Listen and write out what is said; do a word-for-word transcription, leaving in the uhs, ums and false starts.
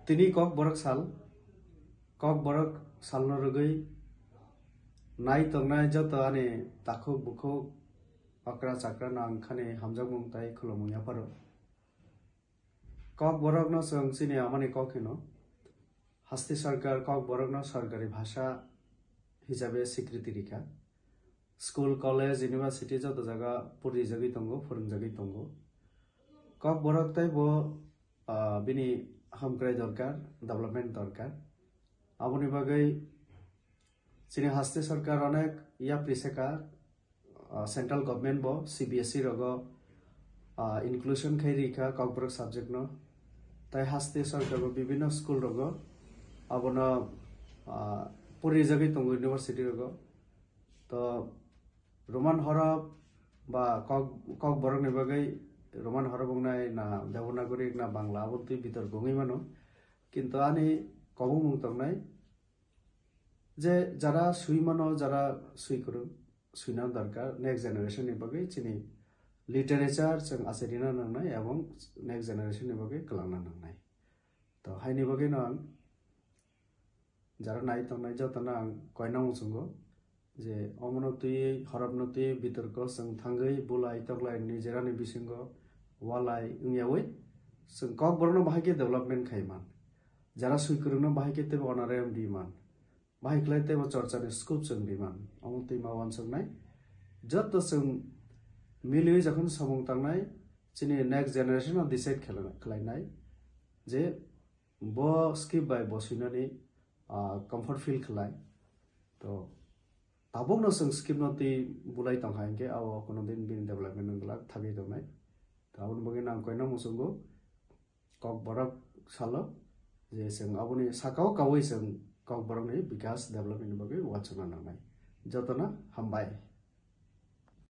Tini Kokborok sal, Kokborok salno rwgwi nai tongnai joto ani takhuk bukhuk, okra chakra no ang khani hamjakmung tai khulumung yapharo. Kokborokno chwng chini amani kok hino. Hasti sarkar Kokborokno sarkari bhasha hisabe swikriti rikha. School, college, university joto jaga purijagwi tongo, phwrwngjagwi tongo. Kokborok tei bo, ah, bini hamkrai dorkar, development dorkar. Aboni bagwi chini hasti sarkar onek yapri seka, ah, central government bo C B S E rogo, ah, inclusion khai rikha Kokborok subject no. Tai hasti sarkar bo bibinno school rogo abono, ah, purijagwi tongo university rogo. To Roman horop ba Kok, Kokborokni bagwi Roman horop wngnai na Devanagari na Bangla, abo twi bitorko wngwi mano. Kintu ani kobongmung tongnai je jara swi mano, jara swi kwrwng, swina dorkar next generation ni bagwi chini literature chwng achairina nangnai ebong next generation ni bagwi kwlangna nangnai. To haini bagwino ang jara nai tongnai jotono ang koina muchungo je omono twi, horobno twi, bitorko chwng thangwi bulai toklai nijerani bisingo walai wngyawi chwng Kokborokno bahai khe development khai man. Jara swi kwrwngno bahai khe teibo honorarium di man. Bahai khlai teibo chorchani scope chwng di man. Omo twi ma uansuknai. Joto chwng miliwi jokhon samung tangnai, chini next generation o decide khlai-, khlainai je bo skip bai bo swinani, ah, comfort feel khlai. To tabukno chwng skip no twi bulai tongkha hinkhe abo kono din bini development wng glak thagwi tongnai. To aboni bagwi nang koina muchungo Kokborok salo je chwng aboni sakao kaui chwng Kokborokni bikas development ni bagwi uansukna nangnai. Jotono hambai.